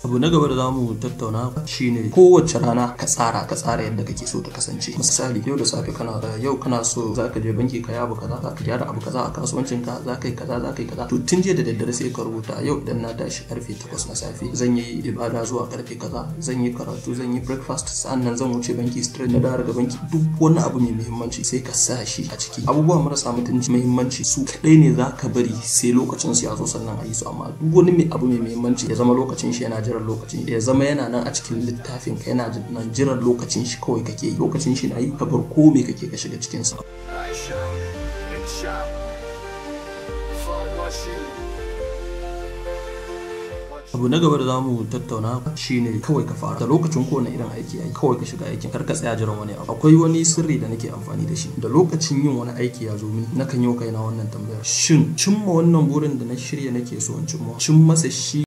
Abu na gaba da zamu tattauna shine kowace rana ka tsara yadda kake so ta kasance. Misali, yau da safe kana yau kana so zaka je banki ka yi abu kaza, zaka gyara abu kaza a kasuwancin ka, zaka yi kaza, zaka yi kaza. To, tun jiya da daddare sai ka rubuta: yau idan na tashi karfe 8 na safe, zan yi ibada zuwa karfe kaza, zan yi karatu, zan yi breakfast, sannan zan wuce banki straight. Na dawo daga banki, duk wani abu mai muhimmanci sai ka sa shi a ciki. Abubuwa marasa mutunci muhimmanci su kadai ne zaka bari sai lokacin su ya zo sannan a yi su. Amma duk wani mai abu mai muhimmanci ya zama lokacin shi yana jiran lokacin, ya zama yana nan a cikin littafin ka, yana nan jiran lokacin shi. Kawai kake yi, lokacin shi na yi, ka bar ko me kake ka shiga cikin sa. I shout and shout for what she Abu na gaba da zamu tattauna shine kawai ka fara. Da lokacin kowane irin aiki yayi, kawai ka shiga aikin, kar ka tsaya jiran wani abu. Akwai wani sirri da nake amfani da shi. Da lokacin yin wani aiki ya zo mini, nakan yi wa kaina wannan tambayar: shin cimma wannan burin da na shirya nake so in cimma, cin masa shi